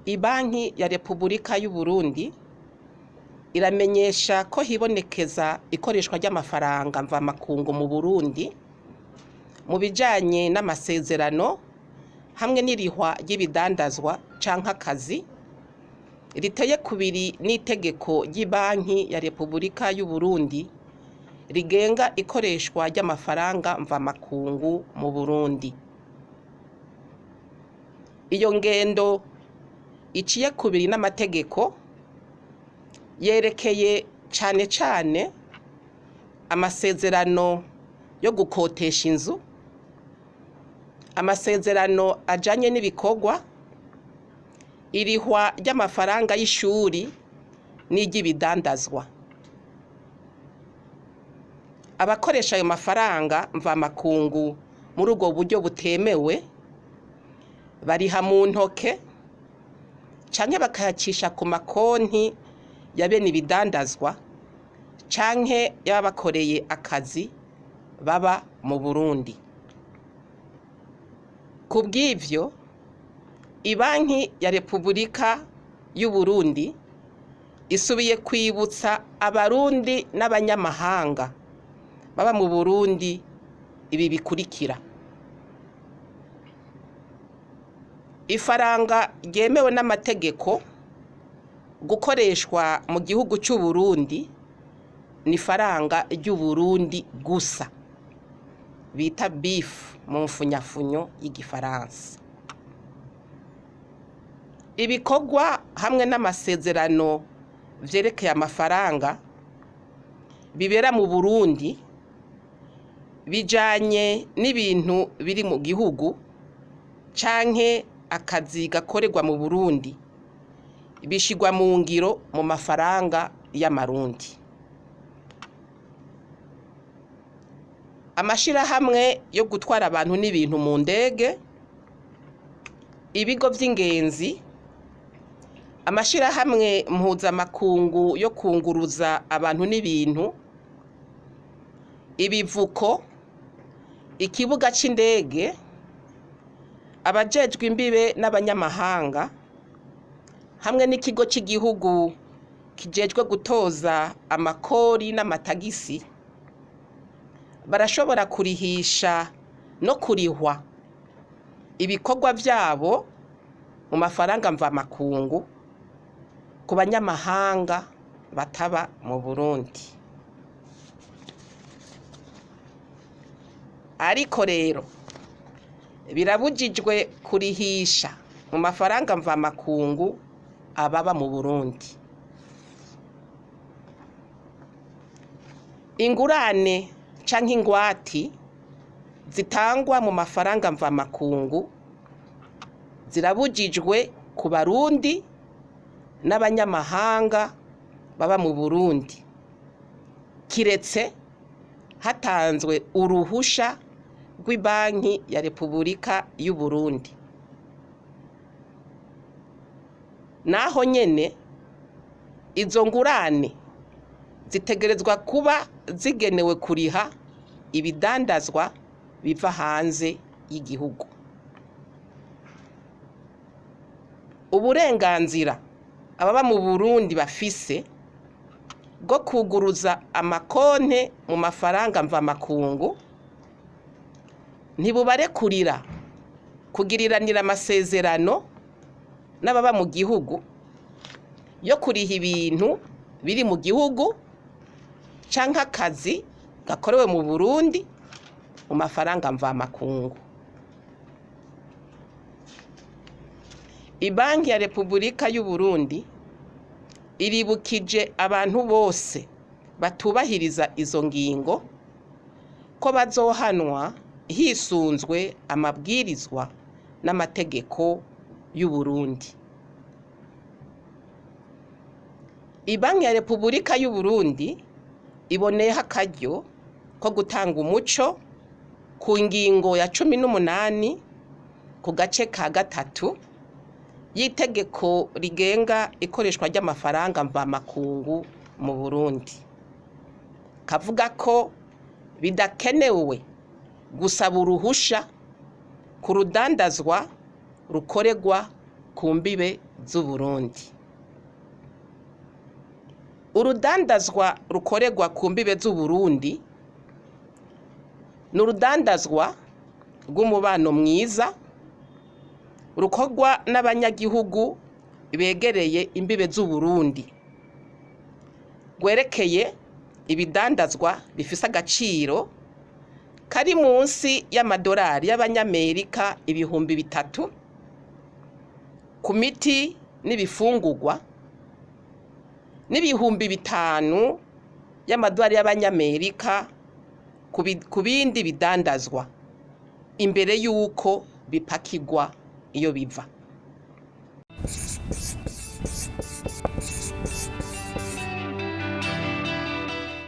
Ibanki ya Repubulika y'Uburundi iramenyesha ko hibonekeza ikoreshwa ry'amafaranga mvamakungu mu Burundi mu bijanye n'amasezerano hamwe n'irihwa ry'ibidandazwa canke akazi riteye kubiri n'itegeko ry'ibanki ya Repubulika y'Uburundi rigenga ikoreshwa ry'amafaranga mvamakungu mu Burundi. Iyo ngendo iciye kubiri n'amategeko yerekeye cane cane amasezerano yo gukotesha inzu, amasezerano ajanye n'ibikorwa, irihwa ry'amafaranga y'ishuri n'iry'ibidandazwa. Abakoresha ayo mafaranga mvamakungu muri ubwo buryo butemewe bariha mu ntoke canke bakayacisha ku makonti ya bene ibidandazwa canke y'ababakoreye akazi baba mu Burundi. Kubw'ivyo, ibanki ya Repubulika y'Uburundi isubiye kwibutsa abarundi n'abanyamahanga baba mu Burundi ibi bikurikira: ifaranga ryemewe n'amategeko gukoreshwa mu gihugu c'Uburundi ni ifaranga ry'Uburundi gusa bita BIF mu mfunyafunyo y'igifaransa. Ibikorwa hamwe n'amasezerano vyerekeye amafaranga bibera mu Burundi bijanye n'ibintu biri mu gihugu canke akazi gakorerwa mu Burundi bishirwa mu ngiro mu mafaranga y'amarundi. Amashirahamwe yo gutwara abantu n'ibintu mu ndege, ibigo vy'ingenzi, amashirahamwe mpuzamakungu yo kunguruza abantu n'ibintu, ibivuko, ikibuga c'indege, abajejwe imbibe n'abanyamahanga hamwe n'ikigo c'igihugu kijejwe gutoza amakori n'amatagisi barashobora kurihisha no kurihwa ibikorwa vyabo mu mafaranga mvamakungu ku banyamahanga bataba mu Burundi. Ariko rero birabujijwe kurihisha mu mafaranga mvamakungu ababa mu Burundi. Ingurane canke ingwati zitangwa mu mafaranga mvamakungu zirabujijwe ku barundi n'abanyamahanga baba mu Burundi, kiretse hatanzwe uruhusha rw'ibanki ya Repubulika y'Uburundi. Naho nyene izo ngurane zitegerezwa kuba zigenewe kuriha ibidandazwa biva hanze y'igihugu. Uburenganzira ababa mu Burundi bafise bwo kwuguruza amakonte mu mafaranga mvamakungu ntibubarekurira kugiriranira amasezerano n'ababa mu gihugu yo kuriha ibintu biri mu gihugu canke akazi gakorewe mu Burundi mu mafaranga mvamakungu. Ibanki ya Repubulika y'Uburundi iribukije abantu bose batubahiriza izo ngingo ko bazohanwa hisunzwe amabwirizwa n'amategeko y'Uburundi. Ibanki ya Repubulika y'Uburundi iboneyeho akaryo ko gutanga umuco ku ngingo ya 18 ku gace ka gatatu y'itegeko rigenga ikoreshwa ry'amafaranga mvamakungu mu Burundi. Kavuga ko bidakenewe gusaba uruhusha ku rudandazwa rukorerwa ku mbibe z'Uburundi. Urudandazwa rukorerwa ku mbibe z'Uburundi ni urudandazwa rw'umubano mwiza rukorwa n'abanyagihugu begereye imbibe z'Uburundi, rwerekeye ibidandazwa bifise agaciro kari munsi y'amadolari y'abanyamerika 3000 ku miti n'ibifungurwa n'5000 y'amadolari y'abanyamerika ku bindi bidandazwa imbere y'uko bipakirwa iyo biva.